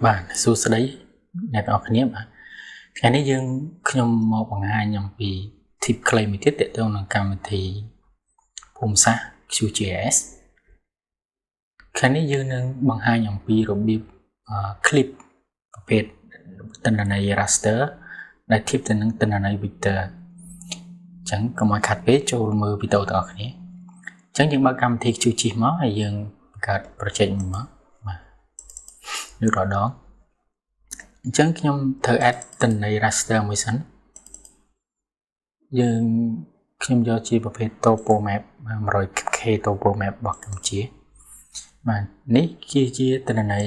បាទសួស្តីអ្នកទាំងអស់គ្នាបាទថ្ងៃនេះយើងខ្ញុំមកបង្ហាញអំពី tip ខ្លីមួយទៀតទាក់ទងនឹងកម្មវិធីភូមិសាស្ត្រ QGIS ថ្ងៃនេះយើងនឹងបង្ហាញអំពីរបៀប clip ប្រភេទទិន្នន័យ raster ដែលធៀបទៅនឹងទិន្នន័យ vector អញ្ចឹងកុំឲ្យខាត់ពេកចូលមើលវីដេអូទាំងអស់គ្នាអញ្ចឹងយើងបើកកម្មវិធី QGIS មកហើយយើងបង្កើត project មួយមកបាទលើករដងអញ្ចឹងខ្ញុំត្រូវ add ទិន្នន័យ raster មួយសិនយើងខ្ញុំយកជាប្រភេទ topo map 100K topo map របស់កម្ពុជាបាទនេះគឺជាទិន្នន័យ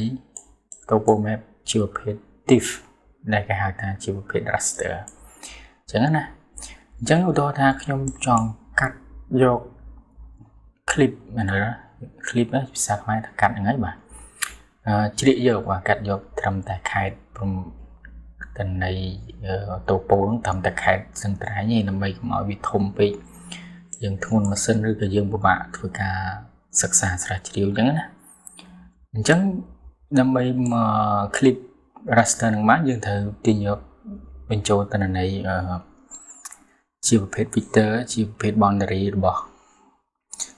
topo map ជាប្រភេទ TIFF ដែលគេហៅថាជាប្រភេទ raster អញ្ចឹងណាអញ្ចឹងឧទាហរណ៍ថាខ្ញុំចង់កាត់យក clip ណា clip ភាសាខ្មែរថាកាត់ហ្នឹងហើយបាទជ្រៀកយកបាទកាត់យកត្រឹមតែខេត្តព្រមតន័យ topo ហ្នឹងត្រឹមតែខេត្តស្ទឹងត្រែងទេដើម្បីកុំឲ្យវាធំពេកយើងធ្ងន់ម៉ាស៊ីនឬក៏យើងពិបាកធ្វើការសិក្សាស្រាវជ្រាវអញ្ចឹងណាអញ្ចឹងដើម្បីមក clip raster នឹងបានយើងត្រូវទាញយកបញ្ចូលទិន្នន័យជាប្រភេទ vector ជាប្រភេទ boundary របស់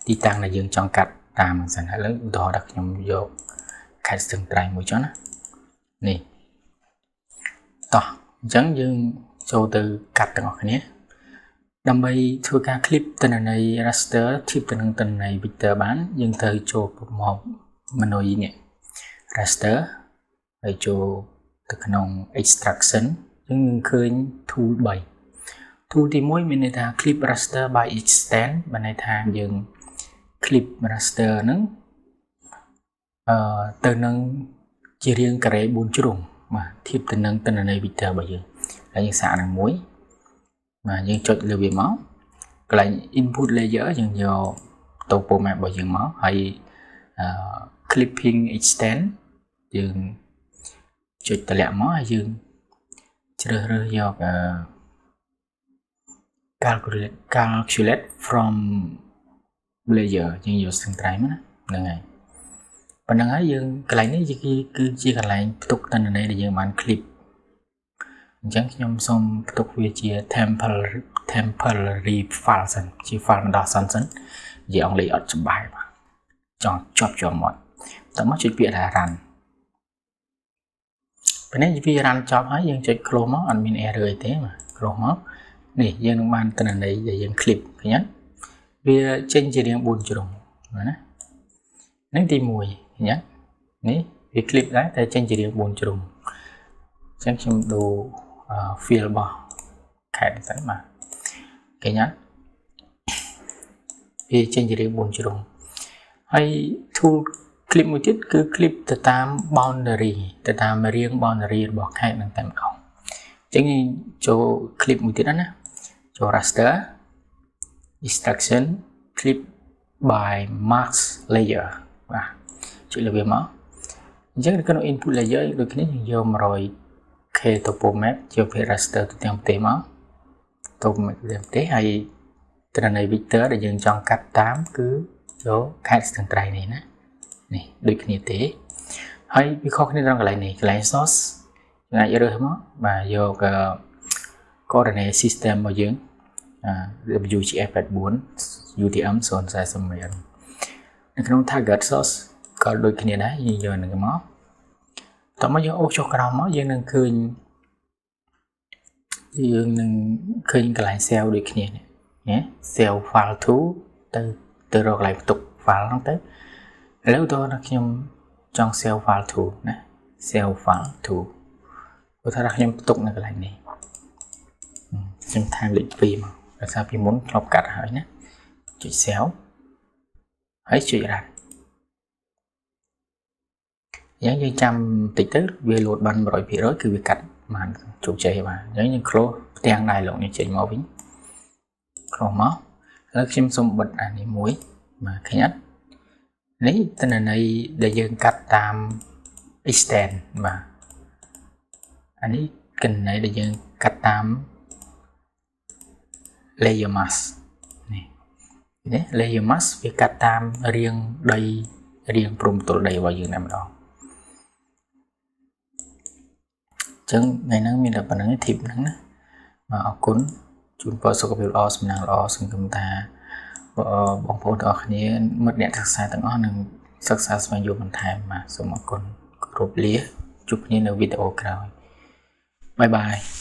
ទីតាំងដែលយើងចង់កាត់តាមហ្នឹងសិនឥឡូវឧទាហរណ៍ថាខ្ញុំយកខេត្តស្ទឹងត្រែងមួយចុះណានេះតោះអញ្ចឹងយើងចូលទៅកាត់ទាំងអស់គ្នាដើម្បីធ្វើការ clip ទិន្នន័យ raster ធៀបទៅនឹងទិន្នន័យ vector បានយើងត្រូវចូលមក menu នេះ raster ហើយចូលទៅក្នុង extraction យើងនឹងឃើញ tool 3 tool ទី1មានន័យថា clip raster by extent បានន័យថាយើង clip raster ហ្នឹងអឺទៅនឹងជារាងការ៉េ4ជ្រុងបាទធៀបទៅនឹងទិន្នន័យ vector របស់យើងហើយយើងសាកនឹងមួយបាទយើងចុចលើវាមកកន្លែង input layer យើងយក topo map របស់យើងមកហើយ clipping extent យើងចុចតម្លាក់មកហើយយើងជ្រើសរើសយក calculate from layer យើងយកស្ទឹងត្រែងមកណាហ្នឹងហើយប៉ុណ្្នឹងហើយយើងកន្លែងនេះគឺជាកន្លែងផ្ទុកទិន្នន័យដែលយើងបាន clip អញ្ចឹងខ្ញុំសូមផ្ទុកវាជា temporary file សិនជា file បណ្ដោះអាសន្នសិននិយាយអង់គ្លេសអត់ច្បាស់បាទចង់ជាប់ជាប់មាត់តមកចុចពាក្យថា run ពេលនេះវា run ចប់ហើយយើងចុច close មកអត់មាន error អីទេបាទ close មកនេះយើងនឹងបានទិន្នន័យដែលយើង clip ឃើញអត់វាចេញជារាង4ជ្រុងណានេះទី1ឃើញអត់នេះវា clip ដែរតែចេញជារាង4ជ្រុងអញ្ចឹងខ្ញុំដូរ fill របស់ខេត្តសិនបាទឃើញអត់វាចេញជារាង4ជ្រុងហើយ tool clip មួយទៀតគឺ clip ទៅតាម boundary ទៅតាមរាង boundary របស់ខេត្តនឹងតែម្ដងអញ្ចឹងយើងចូល clip មួយទៀតណាចូល raster extraction clip by mask layer បាទចុចលើវាមកអញ្ចឹងនៅក្នុង input layer ដូចគ្នាយើងយក 100K topo map ជាប្រភេទ raster ទៅទាំងប្រទេសមក topo map ទៅទាំងប្រទេសហើយទិន្នន័យ vector ដែលយើងចង់កាត់តាមគឺយកខេត្តស្ទឹងត្រែងនេះណានេះដូចគ្នាទេហើយវាខុសគ្នាត្រង់កន្លែងនេះកន្លែង source យើងអាចរើសមកបាទយក coordinate system របស់យើង WGS 84 UTM 041នៅក្នុង target source ក៏ដូចគ្នាដែរយើងយកនឹងមកតោះមកយើងអូសចុះក្រោមមកយើងនឹងឃើញកន្លែង save ដូចគ្នានេះណា save file to ទៅទៅរកកន្លែងផ្ទុក file ហ្នឹងទៅឥឡូវតោះខ្ញុំចង់ save file to ណា save file to ឧទាហរណ៍ខ្ញុំផ្ទុកនៅកន្លែងនេះខ្ញុំថែមលេខ2មកដោយសារពីមុនធ្លាប់កាត់ហើយណាចុច save ហើយចុច run អញ្ចឹងយើងចាំបន្តិចទៅវាលោតបាន100%គឺវាកាត់បានជោគជ័យបាទអញ្ចឹងយើង close ផ្ទាំង dialog នេះចេញមកវិញ close មកឥឡូវខ្ញុំសូមបិទអានេះមួយបាទឃើញអត់នេះទិន្នន័យដែលយើងកាត់តាម extent បាទអានេះទិន្នន័យដែលយើងកាត់តាម layer mask នេះនេះ layer mask វាកាត់តាមរាងដីរាងព្រំទល់ដីរបស់យើងតែម្ដង ចឹងថ្ងៃហ្នឹងមានតែប៉ុណ្្នឹង tip ហ្នឹងណាបាទអរគុណជូនពរសុខភាពល្អសំណាងល្អសង្ឃឹមថាបងប្អូនទាំងអស់គ្នាមិត្តអ្នកសិក្សាទាំងអស់នឹងសិក្សាស្វែងយល់បន្ថែមបាទសូមអរគុណគោរពលាជួបគ្នានៅវីដេអូក្រោយ។ Bye bye.